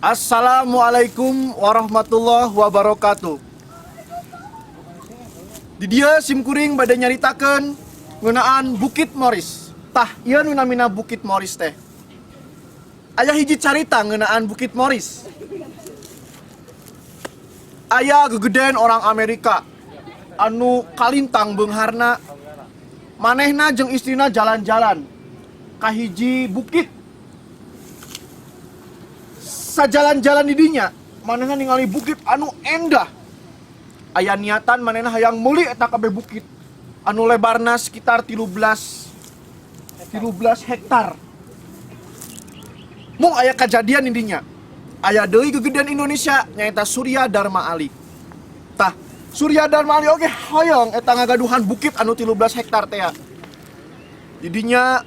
Assalamualaikum warahmatullahi wabarakatuh. Di dieu sim kuring bade nyaritakeun ngeunaan Bukit Morris. Tah, ieu nu namina Bukit Morris teh. Aya hiji carita ngeunaan Bukit Morris. Aya gegeden orang Amerika anu kalintang beungharna, manehna jeung istrina jalan-jalan ka hiji bukit. Sajalan-jalan di dinya manehna ningali bukit anu endah. Aya niatan manehna hayang meuli eta kabeh bukit anu lebarna sekitar 13 hektar. Mung aya kajadian di dinya. Aya deui gegedean Indonesia, nyaeta Surya Dharma Ali. Tah, Surya Dharma Ali oge hoyong eta ngagaduhan bukit anu 13 hektar teh. Di dinya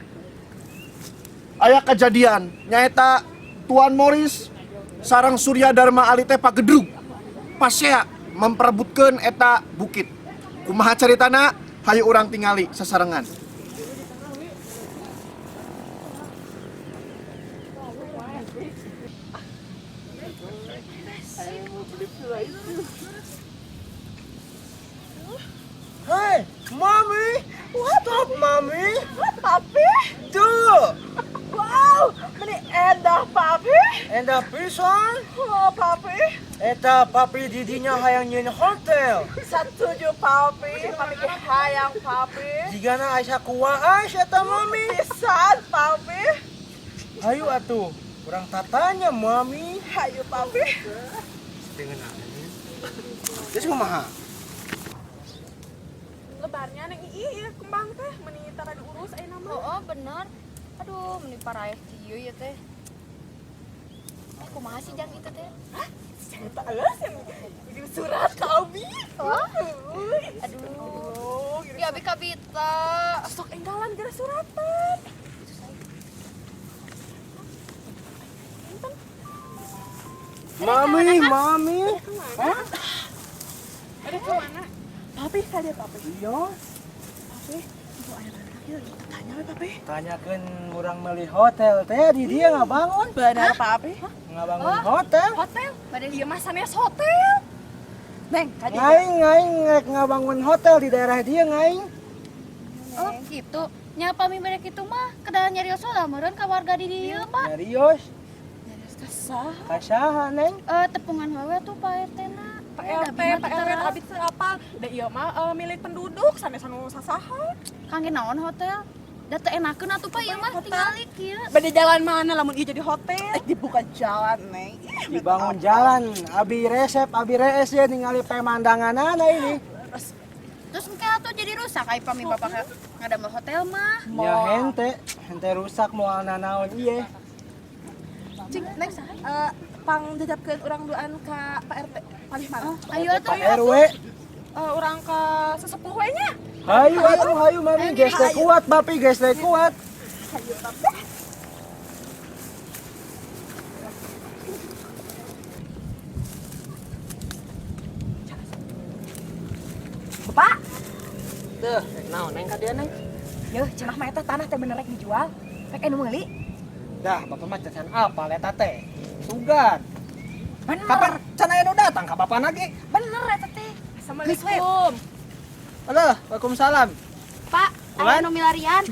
aya kajadian, nyaeta Tuan Morris sareng Surya Dharma Ali teh pagedrug pasea memperebutkeun eta bukit. Kumaha caritana? Hayu urang tingali sasarengan. Hey, Mommy! Stop, Mommy! Papi? Tuh! Wow, meni endah, Papi. Endah pisan. Oh, Papi. Eta papi di dinya hayang nyieun hotel. Setuju, Papi. Papi ge hayang, Papi. Jigana asa kuwaas eta, Mami. Pisan, Papi. Hayu atuh, urang tatanya, Mami. Hayu, Papi. Dengan terus kumaha? Lebarnya neng ii kembang teh meni tara diurus ayeuna mah. Oh, bener. Aduh, meni paraeh kieu ya teh. Eh, kumaha sih jang itu teh? Hah? Cerita geus yang ngirim surat ka Abi. Oh. Aduh. Ya abi kabita. Sok enggalan gara suratan. Mami, Mami. Hah? Ada kemana? Papi, kali Papi. Iya. Papi, itu aya laki lagi tanya we, Papi. Tanyakeun urang meuli hotel teh di dia ngabangun. Benar, Papi. Ngabangun hotel. Hotel? Bade ieu mah sanes hotel. Neng, kadi. Ngaing ngaing rek ngabangun hotel di daerah dia ngaing. Oh, gitu. Nya pami bade kitu mah kedah nyarios lah meureun ka warga di dieu, Pak. Nyarios. Nyarios ka saha? Ka saha, Neng? Eh, tepungan wae tuh Pak RT na. Pak RT, Pak RW abi teu apal. Da ieu mah milik penduduk sanes anu sasaha. Kangge naon hotel? Da teu enakeun atuh, Pak, ieu mah tingali kieu. Bade jalan mana lamun ieu jadi hotel? Dibuka jalan, Neng. Dibangun jalan, abi resep, abi rees ya ningali pemandangan ini. Terus engke atuh jadi rusak ai pami bapak ngadamel hotel mah. Ya hente, hente rusak moal nanaon ieu. Cing, Neng, pang jajabkeun urang duaan ka Pak RT. Palih mana? Oh, ayo atuh. Pak RW. Urang ka sesepuh we nya. Hayu atuh, hayu Mami, geus teh kuat, Bapi geus teh kuat. Hayu, Papi. Bapak, Tuh, naon neng ka dieu, Neng? yeuh cenah mah eta tanah teh bener rek dijual. Rek anu meuli. Dah, bapak mah can apal eta teh. Sugan. Bener. Kapan can aya nu datang ka bapak lagi? Bener eta teh. Assalamualaikum. Halo, waalaikumsalam. Pak, aya nu milarian.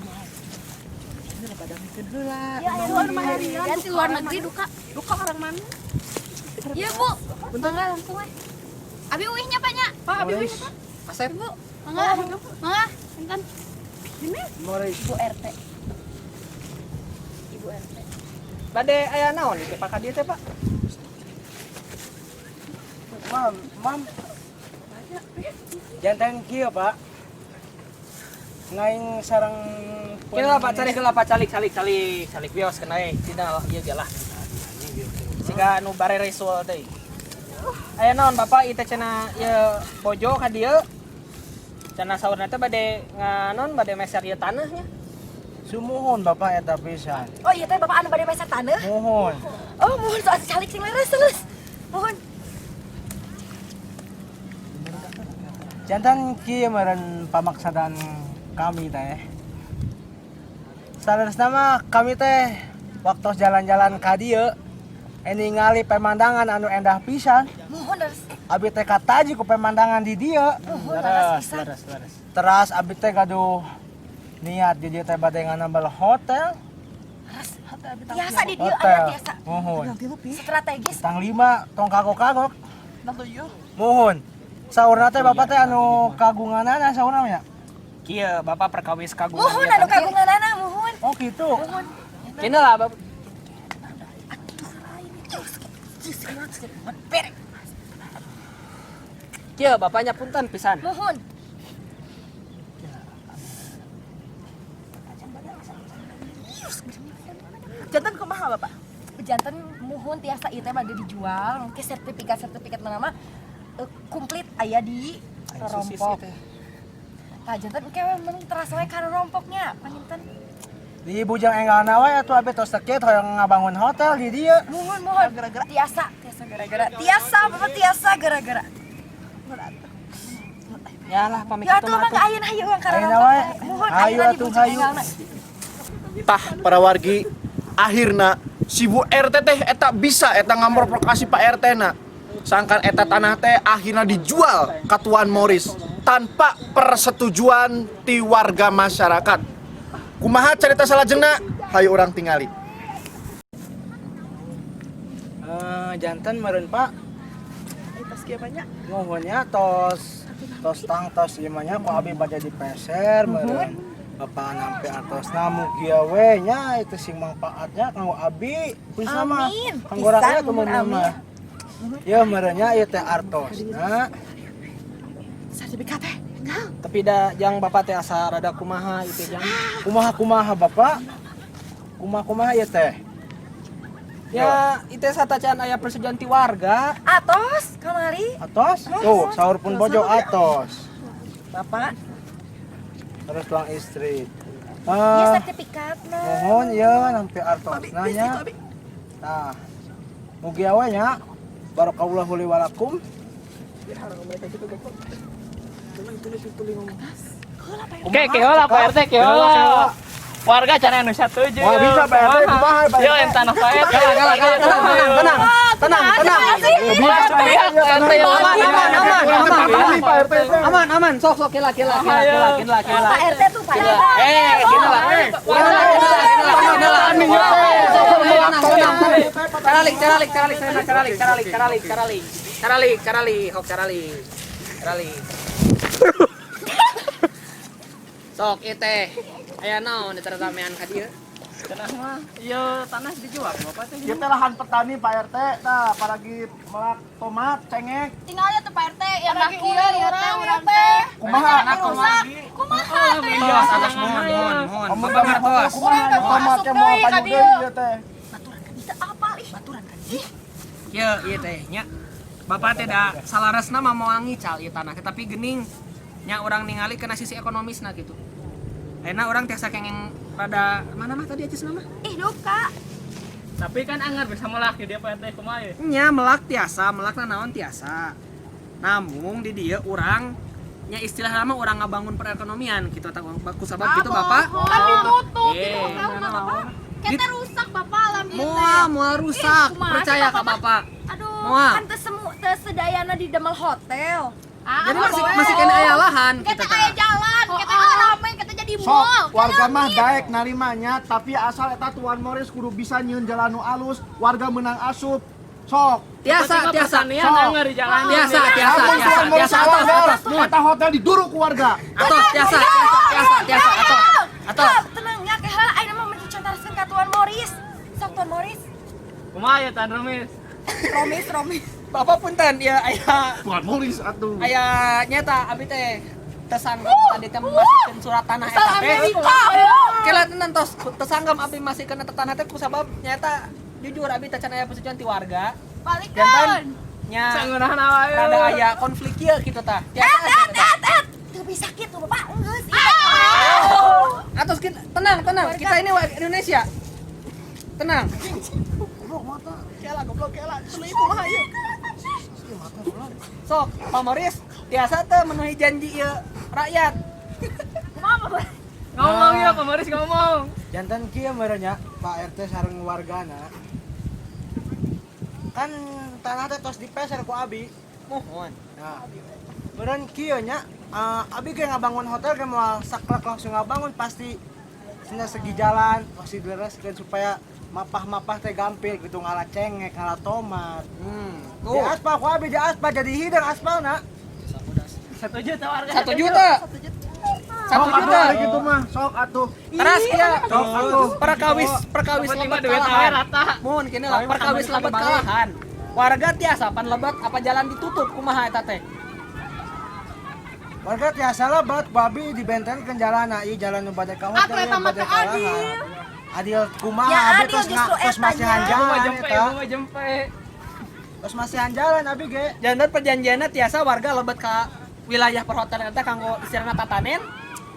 Bener heula. Ya, aya nu milarian di luar negeri duka. Duka orang mana? Iya, Bu. Mangga langsung we. Abi uih nya, Pak, nya. Pak, abi uih, Pak. Asep. Bu, mangga. Mangga, punten. Morris. Ibu RT. Ibu RT. Bade aya naon ieu Pak ka dieu teh, Pak? Mam, mam. Jantan kieu, Pak. Ngaing sareng Kieu lah Pak, calik heula Pak, calik calik calik calik bios kena we tina ieu ge lah. Siga anu bare resul teh. Aya naon Bapak ieu teh cenah ieu bojo ka dieu? Cenah saurna teh bade nganon bade meser ieu tanahnya. Sumuhun Bapak eta pisan. Oh iya teh Bapak anu bade meser taneuh. Muhun. Oh, muhun soal calik sing leres leres. Muhun. Jantan kieu meureun pamaksadan kami teh. Saleresna mah kami teh waktu jalan-jalan ka dieu Ningali pemandangan anu endah pisan. Muhun leres. Abi teh kataji ku pemandangan di dieu. Muhun leres pisan. Leres, leres. Teras abi teh gaduh niat di dieu teh bade nganambal hotel. Tiasa di dieu aya Hotel. tiasa. Muhun. Strategis. Tang lima tong kagok-kagok. Muhun. Saurna teh bapak teh anu kagunganana saurna nya. Kieu Bapak perkawis kagungan. Muhun anu kagunganana muhun. Oh gitu. Muhun. Kena lah Bapak. Kieu bapaknya punten pisan. Muhun. Janten kumaha Bapak? Janten muhun tiasa ieu teh bade dijual, mungkin sertifikat-sertifikat mana mah komplit aya di Susis rompok. teh. Tah janten engke we mun teras we ka rompoknya, panginten. Di Bujang Enggalna we atuh abi tos teu hoyong ngabangun hotel di dieu. Muhun muhun gara-gara tiasa, tiasa gara-gara. Tiasa Bapak tiasa gara-gara. Ya lah pamit Ya kitu atuh mah mah atuh. ayeuna hayu urang ka Ayeuna rompok. wae. Muhun Hayu ayeuna di atuh, Bujang hayu. Enggalna. Tah para wargi, akhirna si Bu RT teh eta bisa eta ngamorpokasi Pak RT na. Sangkan eta tanah teh akhirna dijual ka Tuan Morris tanpa persetujuan ti warga masyarakat. Kumaha cerita salajengna? Hayu urang tingali. Janten meureun Pak. Tos kieu banyak. Muhunnya tos tos tang tos ieu mah nya ku abi bade dipeser meureun. Bapak nampi artosna mugia we nya itu sing mangpaatnya kanggo abi khususna mah. Amin. Kanggo rakyat Pisan, umumna amin. mah. Ya meureun nya ieu teh artosna. Sertifikat teh. Enggak. Tapi da jang Bapak teh asa rada kumaha itu jang. Kumaha-kumaha Bapak? Kumaha-kumaha ieu teh? Ya, itu satacan aya persetujuan ti warga. Atos kamari. Atos? Tuh, saur pun bojo atos. Bapak, Terus tuang istri. ieu sertifikat mah. Mohon ya nampi artosna nya. Nah, mugi we nya. Barakallahu li walakum. Oke, kehola Pak RT, kehola. Warga can anu satuju. Wah, bisa, Pak RT, kumaha, Pak Yo, RT? entan Pak RT. Kalah, kalah, tenang, tenang, tenang, tenang. Pihak Pak RT yang Aman, aman, aman, aman, Ini Pak RT teh. aman, aman. Sok, sok, kela, kela, kela, kela, kela, kela. Pak RT tuh Pak RT. Eh, kela lah. Kela, kela, kela, kela. Caralik, caralik, caralik, caralik, caralik, caralik, caralik, caralik, caralik, hok, caralik, caralik. Sok, ieu teh. Aya naon di ramean ka dieu? Cenah mah, ieu tanah dijual Bapak teh. Ieu teh lahan petani Pak RT, tah paragi melak tomat, cengek. Tinggal ya tuh Pak RT yang laki ya teh urang teh. Kumaha? Rusak. Kumaha tuh? Atos, atos, mohon, mohon, mohon. Kamu Bapak ngertos. Kumaha tomatnya mau payu deui ieu teh. Itu apa ih? Baturan kan. Ih, Ieu, ieu teh nya. Bapak teh da salaresna mah moal ngical ieu tanah teh, tapi geuning nya urang ningali kena sisi ekonomisna gitu. Ayeuna urang tiasa kengeng rada mana mah tadi acis nama? Ih duka. Tapi kan anggar bisa melak di dia Pak RT kumaha ye? Nya melak tiasa, melakna naon tiasa. Namun di dieu urang nya istilah nama urang ngabangun perekonomian gitu atau ku sabab gitu Bapak. Kan ditutup Eh, itu hotel mah Bapak. Kita rusak Bapak alam ieu teh. Moal moal rusak, Ih, kumaha sih, percaya ka Bapak mah? Bapak. Aduh, Moal. kan teu semu teu sedayana di damel hotel. Jadi masih masih kena aya lahan Kita gitu aya tah. jalan, kita rame, kita jadi Sok, mall. warga mah daek narimanya, tapi asal eta Tuan Morris kudu bisa nyieun jalan nu alus, warga menang asup. Sok. Tiasa, tiasa. Pertanian anggar di jalan. Tiasa, tiasa, Lamun tiasa, Tuan Morris tiasa, atos, langgar, atos, mohon. eta hotel diduruk ku warga. Atos, tiasa, tiasa, tiasa, tiasa, atos. Atos. Tenang ya, ke heula ayeuna mah mencontaraskeun ka Tuan Morris. Sok Tuan Morris. Kumaha ya Tan Romis? Romis, Romis. Bapak punten ya aya Tuan Morris atuh. aya nyata abi teh tesanggam tadi teh masihkeun surat tanah eta teh. Kela tenan tos tesanggam abi masihkeun eta tanah teh ku sabab nyata jujur abi teh can aya persetujuan ti warga. Balikeun. Jantan nya Sangunahan awak. rada aya konflik ieu kitu tah. Tiasa Et, et, et. Teu bisa kitu Bapak. Geus. Atos tenang, tenang. Kita ini warga Indonesia. Tenang. Kela goblok kela, tuluy kumaha ieu? Sok, Pak Moris, tiasa teu memenuhi janji ieu rakyat. Ngomong ya Pak Moris ngomong. Janten kieu meureun nya Pak RT sareng wargana. Kan tanah teh tos dipeser ku abi. Muhun. Nah, meureun kieu nya, abi ge ngabangun hotel ge moal saklek langsung ngabangun, pasti tina segi jalan pasti dilereskeun supaya mapah-mapah teh gampil gitu, ngala cengek, ngala tomat. Di Tuh. aspal ku abi, di aspal jadi hideung aspalna. 1 juta warga. 1 juta. 1 Sok juta. atuh ari kitu mah, sok atuh. Teras kieu. Sok atuh. Perkawis perkawis Yang penting lebet mah duit ka awe lahan. rata. Mohon kini lah perkawis lebet ka lahan. Warga tiasa pan lebet apa jalan ditutup, kumaha eta teh? Warga tiasa lebet, ku abi dibentenkeun jalanna, ieu jalan nu bade ka hotel, Atuh eta ieu mah bade teu ka adil. lahan. Adil kumaha? Ya, Abi adil tos justru tos masihan etanya. jalan Mah jempe, eta. mah jempe. Tos masihan jalan abi ge. Janten perjanjianna tiasa warga lebet ka wilayah perhotelan eta kanggo istilahna tatanen.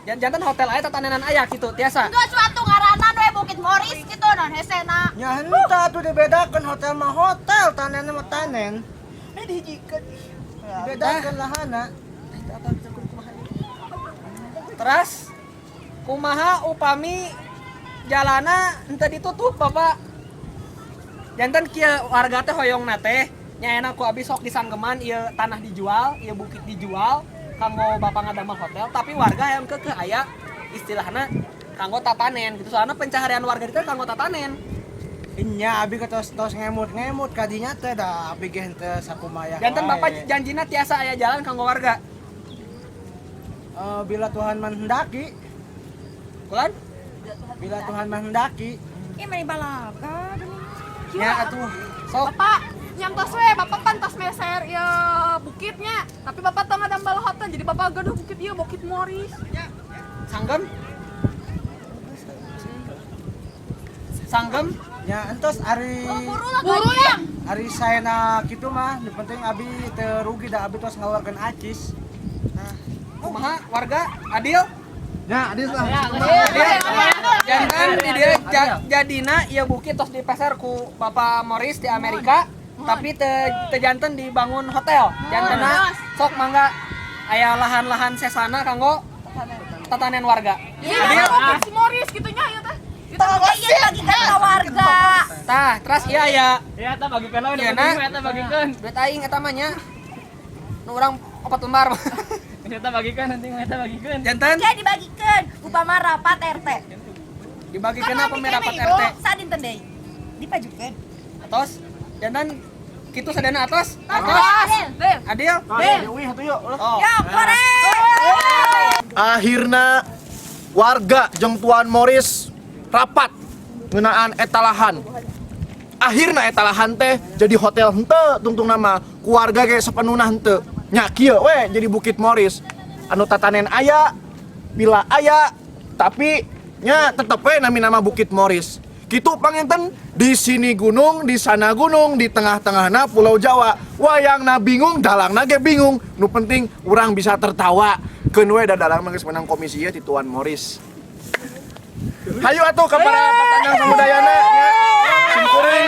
Janten hotel aya, tatanenan aya gitu, tiasa. Geus suatu ngaranan we Bukit Morris gitu non hesena. Nya henteu atuh, dibedakeun, hotel mah hotel, tanen mah tanen. Eh, dihijikeun. Dibedakeun lahana. Terus kumaha upami jalana henteu ditutup, Bapak? Janten kieu, warga teh hoyongna teh nya enak ku abi sok disanggeman ieu tanah dijual, ieu bukit dijual kanggo Bapak ngadamel hotel, tapi warga yang keukeuh aya istilahna kanggo tatanen gitu, soalnya pencaharian warga itu kanggo tatanen. Nya abi ke tos tos ngemut-ngemut kadinya teh, da abi ge henteu sakumaha Janten wae. Bapak janjina tiasa aya jalan kanggo warga? Eh, bila Tuhan menghendaki, Kulan? Bila Tuhan menghendaki. Ih, meni balaga. Ya atuh. Sok. Bapak, yang tos we, Bapak pan tos meser ya bukitnya. Tapi Bapak teu ngadamel hotel, jadi Bapak gaduh bukit ieu, Bukit Morris. Sanggem? Sanggem? Ya entos ari Buru lah. Buru yang. Ari saena kitu mah, nu penting abi teu rugi, da abi tos ngaluarkeun acis. Kumaha warga, adil? Ya, adil lah. Adil. Janten di dieu jadina ieu bukit tos dipeser ku Bapak Morris di Amerika, tapi teu teu janten dibangun hotel. Jantena sok mangga aya lahan-lahan sesana kanggo tatanen warga. Jadi Adil. Si Morris gitu nya ieu teh. Itu Oh iya, bagikan ke warga. Tah, terus iya ya. Ya eta bagikeun lah, Iya, nu penting nah. mah eta bagikeun. Duit aing eta mah nya. Nu urang opat lembar. Eta bagikeun, nanti mah eta bagikeun. Janten Kayak dibagikan upama rapat RT. Dibagikeun apa rapat RT? Sadinten deui. Dipajukeun. Atos. Janten kitu sadana, atos. Atos. Adil. Adil. Nah, wih atuh yuk. Oh. Yo, korek. Akhirna warga jeung Tuan Morris rapat ngeunaan eta lahan. Akhirna eta lahan teh jadi hotel henteu, tungtung nama keluarga ge sepenuhna henteu. Nya kieu we jadi Bukit Morris. Anu tatanen aya, villa aya, tapi nya tetep we nami nama Bukit Morris. Kitu panginten, di sini gunung, di sana gunung, di tengah-tengahna Pulau Jawa. Wayangna bingung, dalangna ge bingung. Nu penting urang bisa tertawa. Keun we da dalang mah geus menang komisi ieu ti Tuan Morris. Hayu atuh ka para petandang samudayana nya. Simkuring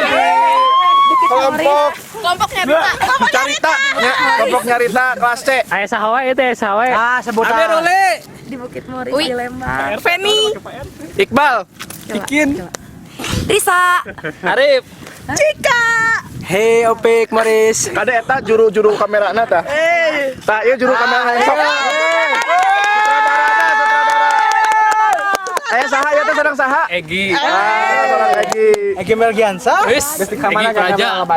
di kelompok kelompoknya bisa. Carita nya, kelompok nyarita kelas C. Aya saha wae teh, saha wae? Ah, sebutan. Amir Ule. Di Bukit Morris di Lembang. Feni. Iqbal. Ikin. Risa. Arif. Hey, Opik Morris. Kade eta juru-juru kamerana tah. Tah ieu juru kamera sok. Sutradarana, sutradara. Aya saha ieu teh, sedang saha? Egi. Ah, seorang Egi. Egi Melgiansa. Wis, Egi Praja.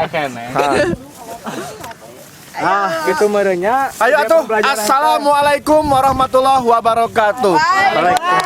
Ah, gitu merenya. Ayo atuh. Assalamualaikum warahmatullahi wabarakatuh. Waalaikumsalam.